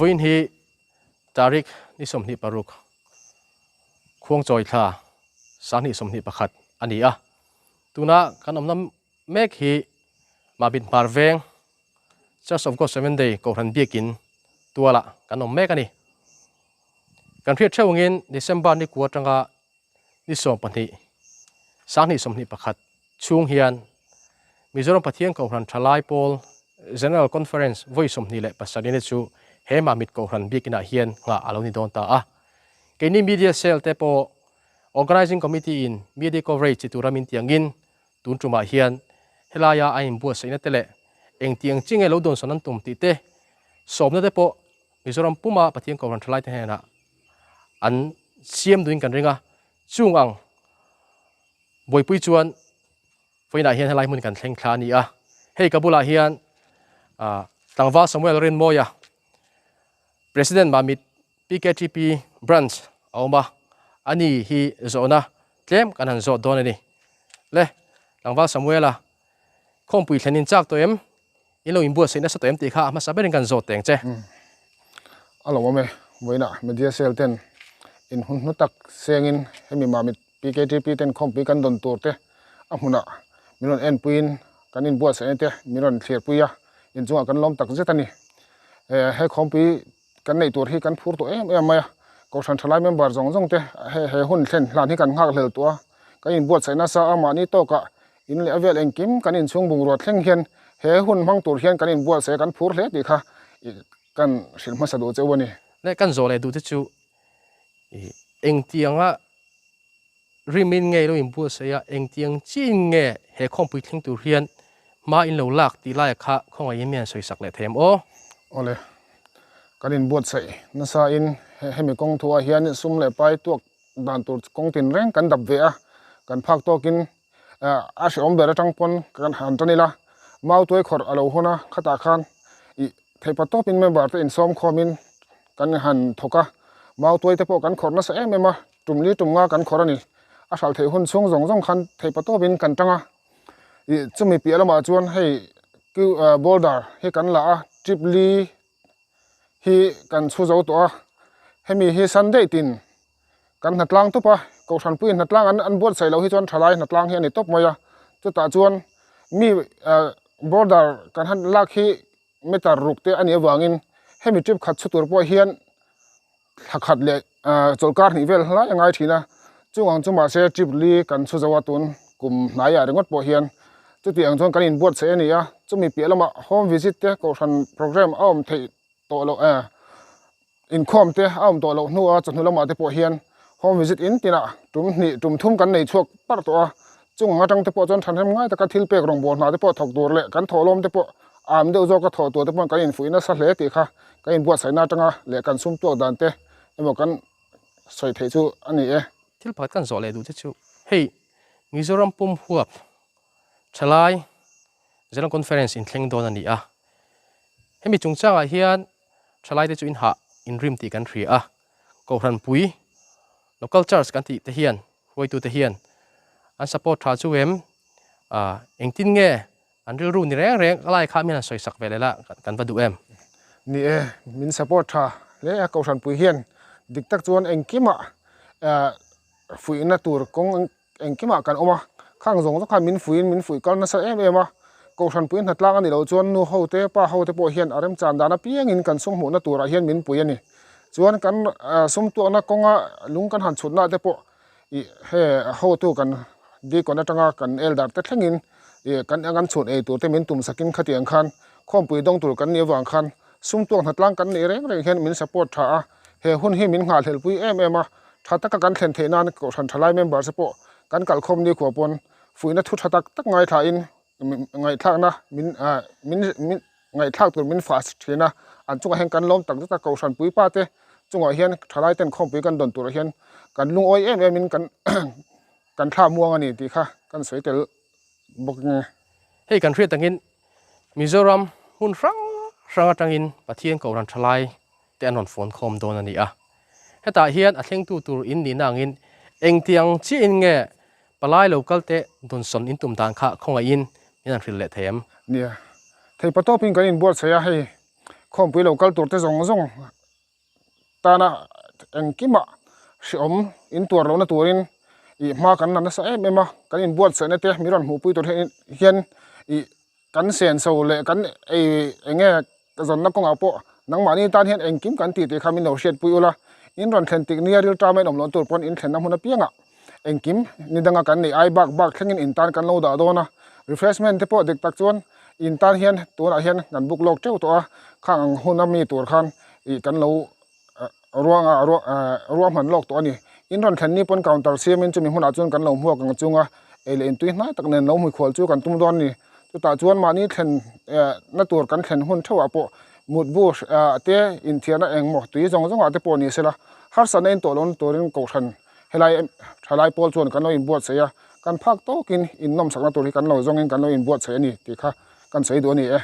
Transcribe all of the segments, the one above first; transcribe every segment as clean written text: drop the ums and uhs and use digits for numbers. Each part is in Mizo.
Vawiin hi tarik ni 26 Khuangchawi thla 2021. a ni a. Tuna kan awmna mek hi Mahbit Hmar Veng Church of God Seventh Day Kohhran Biakin tualah kan awm mek a ni. Kan hriat theuh angin December ni kua atanga ni 20, 2021 chhung hian Mizoram Pathian Kohhran Thalai Pawl General Conference vawi 27 ni chu he Mamit Kohhran biakinah hian nghah a lo ni dawn ta a. Keini Media Cell te pawh Organising Committee in Media Coverage ti tura min tiangin tun tumah hian helaia a inbuatsaihna te leh engtiang chi nge lo dawnsawn an tum tih te sawmna te pawh Mizoram puma Pathian Kohhran Thalaite hnenah an siam duhin kan ring a, chung ang buaipui chuan vawiinah hian helai hmun kan thleng thla a ni a. Hei ka bulah hian Tlangval Samuel Rinmawia, President Mamit PKTP Branch a awm a, ani hi zawhna tlem kan han zawt dawn a ni. Le, Tlangval Samuela, khawmpui thlen in chak tawh em? In lo inbuatsaih nasa tawh em tih kha a hmasa berin kan zawt teng che. A lo awm e, vawiinah media cell ten in hun hnu tak sengin hemi Mamit PKTP ten khawmpui kan dawn tur te a hmunah min rawn enpuiin kan inbuatsaihna te min rawn thlirpui a, inchungah kan lawm tak zet a ni. He khawmpui kan neih tur hi kan phur tawh em em mai a, Kohhran thalai member zawng zawng te he he hun thlen hlan hi kan nghak hlel tawh a, kan inbuatsaih nasa a mahni tawkah in leh a vel engkim kan inchhung bungrua thleng hian he hun hmang tur hian kan inbuatsaih a kan phur hle tih kha kan hrilh hmasa duh cheu a ni. Leh kan zawh leh duh te chu engtianga rimin nge ilo inbuatsaih a, engtiang chiin nge he khawmpui thleng tur hian hma in lo lak tih laia kha khawngaihin mi han sawisak leh thei em aw? Awle, kan inbuatsaih nasain hemi kawng thuah hian sum leh pai tuak dan tur kawng tinreng kan dap ve a, kan phak tawkin a hrehawm ber atang pawn kan han tan ila, mautuai khawrh a lo hawn a, khatah khan ih theihpa tawpin member te insawm khawmin kan han thawk a, mautuai te pawh kan khawrh nasa em em a, tum li tum nga kan khawrh a ni. A hral theih hun chhung zawng zawng khan theihpa tawpin kan tang a, ih chumi piah lamah chuan hei boulder hi kan la a, trip li hi kan chhu zo tawh a, hemi hi Sunday tin kan hnatlang tawp a, Kohhran puiin hnatlang an an buatsaih loh hi chuan thalai hnatlang hi a ni tawp mai a, chutah chuan mi boulder kan han lak hi meter ruk te a nih avangin hemi trip khat chhu tur pawh hian thla khat leh chawlhkar hnih vel hlai a ngai thin a, chung ang chu mahse trip li kan chhu zo a tun kum hnaiah ringawt pawh hian chuti ang chuan kan inbuatsaih a ni a, chumi piah lamah home visit te kohhran program a awm theih tawh loh eh inkhawm te a awm tawh loh hnua chawhnu lamah te pawh hian home visit in tinah tum hnih tum thum kan nei chhuak parh tawh a, chung ang atang te pawh chuan thanhrem ngai taka thil pek rawngbawl hna te pawh thawk tur leh kan thawhlawm te pawh am deuh zawka thawh tur te pawh kan infuih nasa hle tih kha kan inbuatsaihna atanga leh kan sum tuak dan te emaw kan sawi theih chu a ni e. Thil pakhat kan zawh leh duh te chu hei Mizoram pum huap thalai General Conference inthleng dawn a ni a, hemi chungchangah hian thalaite chu inhah inrim tih kan hria a, Kohhran pui, Local Church kan tih te hian, hruaitute hian an support tha chu em? Ah, engtin nge an rilru ni reng reng a lai kha min han sawisak ve leh la kan va duh em? Ni e, min support tha hle a, Kohhran pui hian dik tak chuan engkimah fuihna tur kawng Engkimah kan awm a, khang zawng zawng khan min fuiin min fuih kal nasa em em a, Kohhran pui hnatlang a ni loh chuan nu ho te, pa ho te pawh hian a remchan dan apiangin kan sum hmuhna turah hian min pui a ni. Chuan kan sum tuakna kawnga lung kan han chhutna te pawh ih he hotu kan deacon atanga kan elder te thlengin ih kan kan chhun ei tur te min tum sakin khatiang khan khawmpui dawng tur kan nih avang khan sum tuak hnatlang kan neih reng reng hian min support tha a, he hun hi min nghahhlelhpui em em a. Tha taka kan thlen theih nan Kohhran Thalai members te pawh kan kalkhawm ni khua pawn fuihna thu tha tak tak ngaithlain ngaihthlakna min min min ngaihthlak tur min fah thin a, an chungah hian kan lawm tak zet a, Kohhran puipa te chungah hian thalai ten khawmpui kan dawn turah hian kan lungawi em em in kan kan thla muang a ni tih kha kan sawi tel bawk nge. Hei kan hriat angin Mizoram hmun hrang hrang atangin Pathian Kohhran Thalai te an rawn phone khawm dawn a ni a. Hetah hian a thlengtu tur in nihna angin engtiang chiahin nge palai lo kal te dawnsawn in tum dan kha khawngaihin min han hrilh leh thei em? Nia, theipa tawpin kan inbuatsaih a, hei khawmpui lo kal tur te zawng zawng tana engkimah hrehawm in tuar lohna turin i Ih hma kan la nasa em em a, kan inbuatsaihna te mi rawn hmuhpui tur hian ih kan senso leh kan ei eng nge zawnna kawngah pawh nangmahni tan hian engkim kan tih tih kha min lo hriatpui ula, in rawn thlen tik nia rilṭama in awm loh tur pawn in thlenna hmun apiangah engkim ni danga kan neih ai bak bak thlengin in tan kan lo dah dawn a, refreshment te pawh dik tak chuan in tan hian tunah hian kan book lawk teuh tawh a, khang ang huna mi tur khan ih kan lo ruanga ruahman lawk tawh a ni. In rawn thlen ni pawn counter siamin chumi hmunah chuan kan lo hmuak ang chunga ei leh intui hnai tak nen lo hmuikhual chu kan tum dawn a ni. Chutah chuan mahni thlen na tur kan thlen hun theuhah pawh mutbu te inthiarna engmaw tui zawng zawngah te pawh ni sela harsatna in tawh lohna turin kohhran helai thalai pawl chuan kan lo inbuatsaih a, kan phak tawkin innawmsakna tur hi kan lo zawngin kan lo inbuatsaih a ni tih kha kan sawi duh a ni e.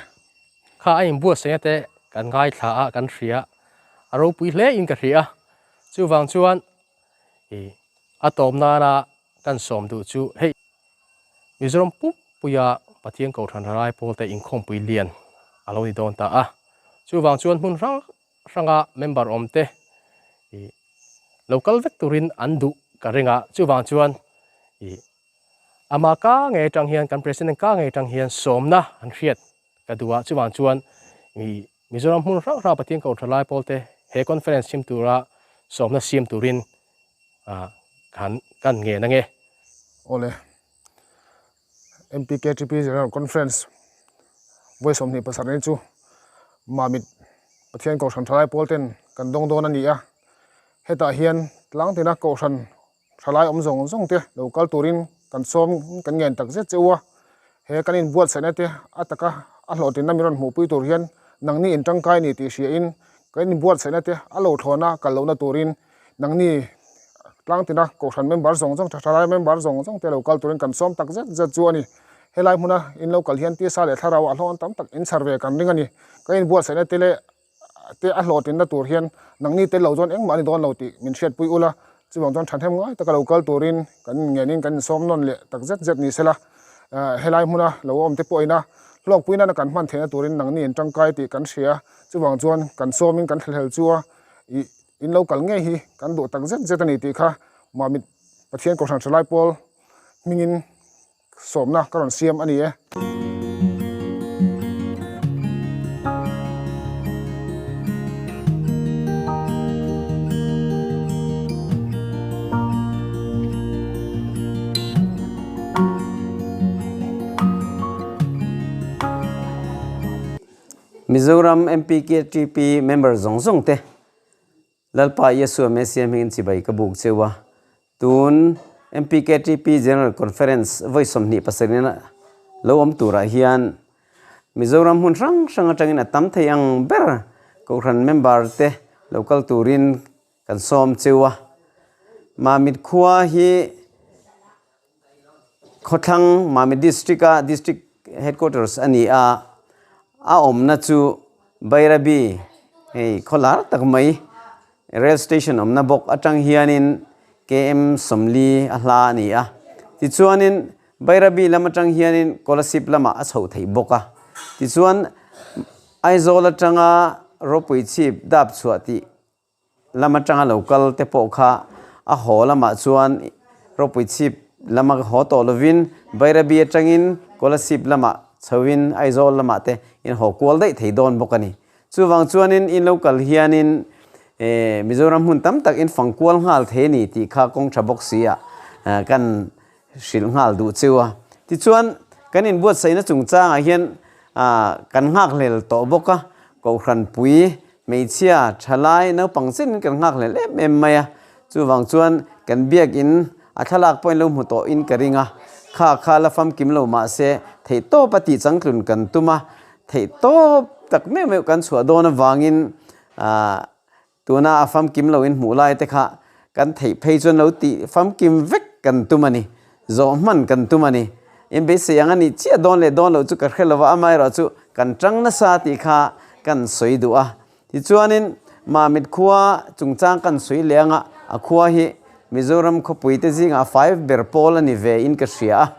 Kha a inbuatsaihna te kan ngaithla a, kan hria a ropui hle in ka hria. Chuvang chuan ih a tawp nana kan sawm duh chu hei Mizoram pumpuia Pathian Kohhran Ralai pawl te inkhawmpui lian a lo ni dawn ta a. Chuvang chuan hmun hrang hranga member awm te ih lo kal vek turin an duh ka ring a. Chuvang chuan ih Ama ka ngei atang hian kan President ka ngei atang hian sawmna an hriat ka duh a, chuvang chuan mi Mizoram hmun hrang hrang Pathian Kohhran Thalai pawl te he conference chhim tura sawmna siam turin kan kan ngen ange. Awle, MPKTP General Conference vawi 27 ni chu Mamit Pathian Kohhran Thalai pawl ten kan dawng dawn a ni a, hetah hian tlangtina Kohhran Thalai awm zawng zawng te lo kal turin kan sawm kan ngen tak zet che u a, he kan inbuatsaihna te a taka a hlawhtlinna min rawn hmuhpui tur hian nangni in tangkai ni tih hria in kan inbuatsaihna te a lo thlawna kal lohna turin nangni tlangtina kohhran member zawng zawng thalai member zawng zawng te lo kal turin kan sawm tak zet zet chu a ni. Helai hmuna in lo kal hian tisa leh thlarau a hlawh tam tak in chhar ve kan ring a ni. Kan inbuatsaihna te leh te a hlawhtlinna tur hian nangni tel lo chuan engmah a ni dawn lo tih min hriatpui ula, chuvang chuan thahnem ngai taka lo kal turin kan inngeihin kan insawm nawn leh tak zet zet ni sela, helai hmuna lo awm te pawhin a hlawkpui nana kan hman theihna turin nangni in tangkai tih kan hria, chuvang chuan kan sawmin kan thlahlel chu a ih in lo kal ngei hi kan duh tak zet zet a ni tih kha Mamit Pathian Kohhran Thalai Pawl hmingin Sawmna ka rawn siam a ni e. Mizoram MPKTP member zawng zawng te Lalpa Yeshua Messiah hmingin chibai ka buk cheu a, tun MPKTP General Conference vawi 27 ina lo awm turah hian Mizoram hmun hrang hrang atangin a tam thei ang ber Kohhran member te lo kal turin kan sawm cheu a. Mamit khua hi Khawthlang Mamit District a District Headquarters a ni a, a awmna chu Bairabi hei khawlar tak mai Rail Station awmna bawk atang hianin KM 40 a hla a ni a. Tichuanin Bairabi lam atang hianin Kolasib lamah a chhoh theih bawk a. Tichuan Aizawl atanga Ropui chhip dap chhuah tih lam atanga lo kal te pawh kha a haw lamah chuan ropui chhip lama haw tawh lovin Bairabi atangin Kolasib lamah chhoin Aizawl lamah te in haw kual daih thei dawn bawk a ni. Chuvang chuanin in lo kal hianin Mizoram hmun tam tak in fang kual nghal thei a ni tih kha kawng tha bawk si ah kan hrilh nghal duh cheu a. Tichuan kan inbuatsaihna chungchangah hian kan nghakhlel tawh bawk a, Kohhranpui Hmeichhia, thalai, naupang chenin kan nghakhlel em em mai a, chuvang chuan kan biakin a thlalak pawhin lo hmu tawhin ka ring a, kha kha la famkim lo mahse theihtawp a tih changtlun kan tum a, theihtawp tak meuh meuh kan chhuah dawn avangin aah tuna a famkim loin hmuh lai te kha kan theih phei chuan lo tih famkim vek kan tum a ni, zawh hman kan tum a ni. In beisei ang a nih chiah dawn leh dawn loh chu ka hre lo va, amaherawh chu kan tang nasa tih kha kan sawi duh a. Tichuanin Mamit khua chungchang kan sawi leh anga a khua hi Mizoram khawpui te zingah fai ber pawl a ni ve in ka hria a,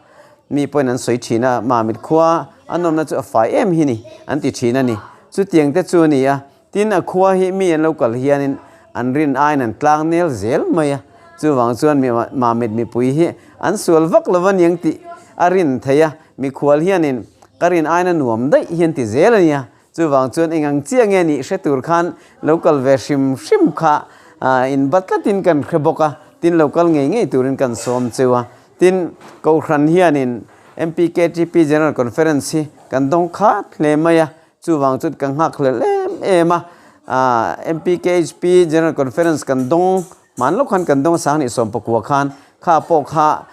mi pawhin an sawi thin a, Mamit khua a nawmna chu a fai em hi ni an ti thin a ni. Chutiang te chu a ni a, Tin, a khua hi mi an lo kal hianin an rin aiin an tlang nel zel mai a. Chuvang chuan mi Mamit mipui hi an sual vak lo va niang tih a rin theih a, mikhual hianin ka rin aina nuam daih hian ti zel a nia. Chuvang chuan eng ang chiah nge nih hre tur khan lo kal ve hrim hrim kha in bat tlatin kan hre bawk a, tin lo kal ngei ngei turin kan sawm cheu a. Tin, Kohhran hianin MPKTP General Conference hi kan dawng khat hle mai a, chuvang chuan ka nghak hlelh em em a. MPKHP General Conference kan dawng hman lawk khan kan dawng sang nih sawmpakua khan kha pawh kha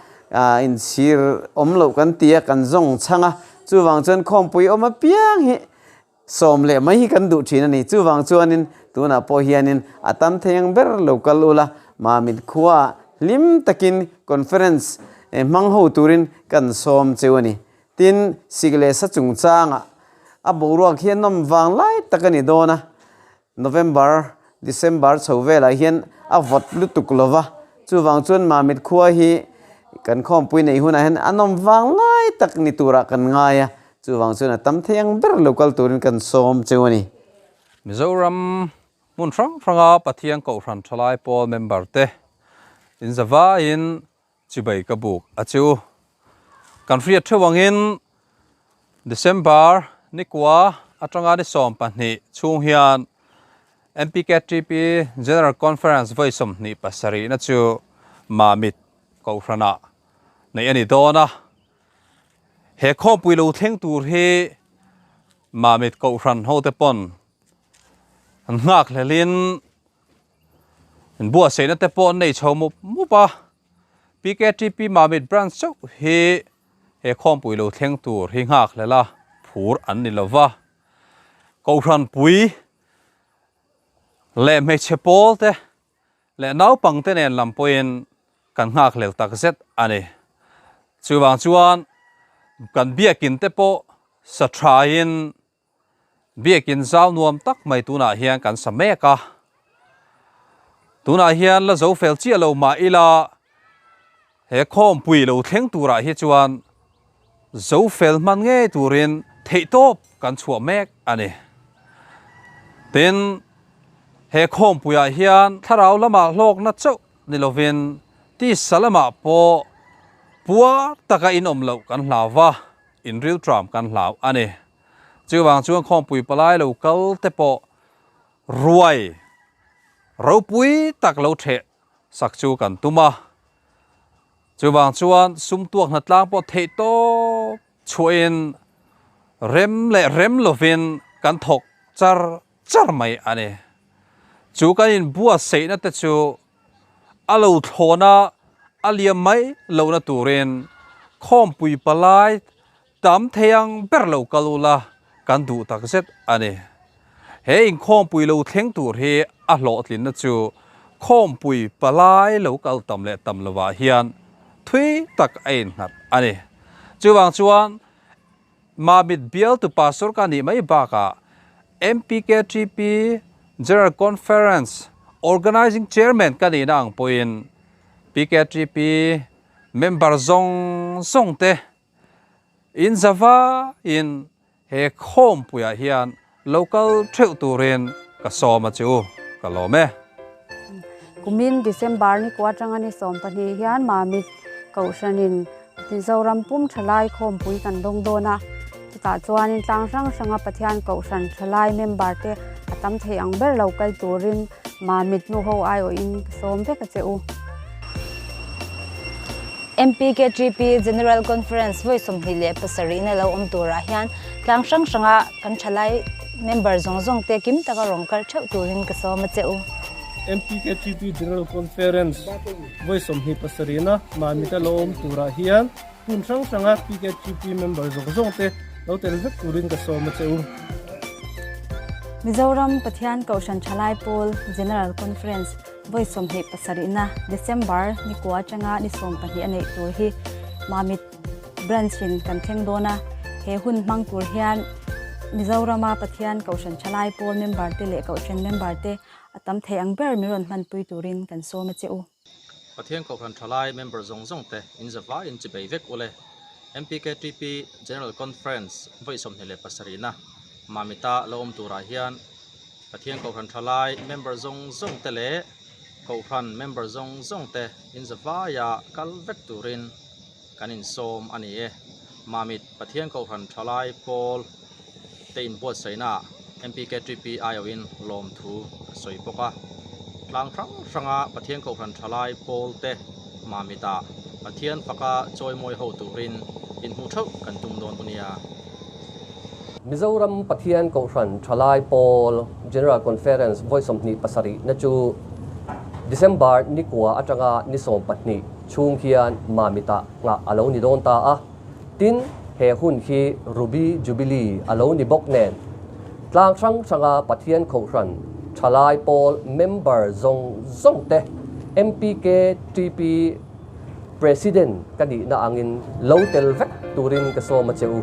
inchhir awm loh kan ti a, kan zawng chhang a. Chuvang chuan khawmpui awm apiang hi sawm leh mai hi kan duh thin a ni. Chuvang chuanin tunah pawh hianin a tam thei ang ber lo kal ula, Mamit khua hlim takin conference hmang ho turin kan sawm cheu a ni. Tin, sik leh sa chungchangah a boruak hi a nawm vang lai tak a ni dawn a. November, December chho velah hian a vawt lutuk lo va, chuvang chuan Mamit khua hi kan khawmpui neih hunah hian a nawm vang lai tak ni turah kan ngai a, chuvang chuan a tam thei ang ber lo kal turin kan sawm cheu a ni. Mizoram hmun hrang hranga Pathian Kohhran Thalai Pawl member te inzavaiin Chibai ka buk a chu. Kan hriat theuh angin December nikua atanga ni 12 chhung hian MPKTP General Conference vawi 27 na chu Mamit Kohhranah neih a ni dawn a. He khawmpui lo thleng tur hi Mamit Kohhran hote pawn an nghak hlelin Buatsaihna te pawh an nei chho mup mup a, PKTP Mamit Branch chauh hi he khawmpui lo thleng tur hi nghak hlel a, phur an ni lova. Kohhranpui leh hmeichhe pawl te leh naupang te nen lam pawhin kan nghak hlel tak zet a ni. Chuvang chuan kan biakin te pawh sa thain Biakin zau nuam tak mai tunah hian kan sa mek a. Tunah hian la zo fel chiah lo mah ila he khawmpui lo thleng turah hi chuan zo fel hman ngei turin theihtawp kan chhuah mek a ni. Tin, he khawmpuiah hian thlarau lamah hlawkna chauh ni lovin tisa lamah pawh puar taka inawm loh kan hlau va. Inril tram kan hlau a ni. Chuvang chuan khawmpui palai lo kal te pawh ruai ropui tak lo theh sak chu kan tum a. Chuvang chuan sum tuak hnatlang pawh theih tawp chhuahin rem leh rem lovin kan thawk char char mai a ni. Chu kan inbuatsaihna te chu a lo thlawn a, a liam mai lohna turin khawmpui palai tam thei ang ber lo kal ula kan duh tak zet a ni. He inkhawmpui lo thleng tur hi a hlawhtlinna chu khawmpui palai lo kal tam leh tam lovah hian thui tak a innghat a ni. Chuvang chuan Mamit bialtu pastor ka nih mai bakah MPKTP General Conference Organizing Chairman ka nihna ang pawhin PKTP member zawng zawng te in zava in he khawmpuiah hian lo kal theuh turin ka sawm a che u, ka lawm e. Kumin December ni kua atanga ni 12 hian Mamit Kohhranin Mizoram pum thalai khawmpui kan dawng dawn a, chutah chuanin tlang hrang hranga Pathian Kohhran thalai member te a tam thei ang ber lo kal turin Mamit nu ho aiawhin ka sawm vek a che u. MPKTP General Conference vawi 27 na lo awm turah hian tlang hrang hranga kan thalai member zawng zawng te kim taka rawn kal theuh turin ka sawm a che u. MPKTP General Conference vawi 27 na Mamita lo awm turah hian hmun hrang hranga PKTP member zawng zawng te lo tel vek turin ka sawm a che u. Mizoram Pathian Kohhran Thalai Pawl General Conference Vawi 27 na December ni kua atanga ni 12 a neih tur hi Mamit Branch in kan thleng dawn a, he hun hmang tur hian Mizorama Pathian Kohhran Thalai Pawl member te leh Kohhran member te a tam thei ang ber min rawn hmanpui turin kan sawm a che u. Pathian Kohhran Thalai member zawng zawng te in zavai in chibei vek ule. MPKTP General Conference vawi 27 na Mamita lo awm turah hian Pathian Kohhran Thalai member zawng zawng te leh. Kohhran member zawng zawng te in zavaia kal vek turin kan insawm a ni e. Mamit Pathian Kohhran Thalai Pawl te inbuatsaihnaah MPKTP aiawhin lawmthu a sawi bawk a. Tlang hrang hranga Pathian Kohhran Thalai Pawl te Mamitah Pathian faka chawimawi ho turin inhmuh theuh kan tum dawn u nia. Mizoram Pathian Kohhran Thalai Pawl General Conference vawi 27 na chu December ni kua atanga ni 12 chhung hian Mamitah nghah a lo ni dawn ta a. Tin, he hun hi Ruby Jubilee a lo ni bawk nen, tlang hrang hranga Pathian Kohhran Thalai Pawl member zawng zawng te MPKTP President ka nihna angin lo tel vek turin ka sawm a che u.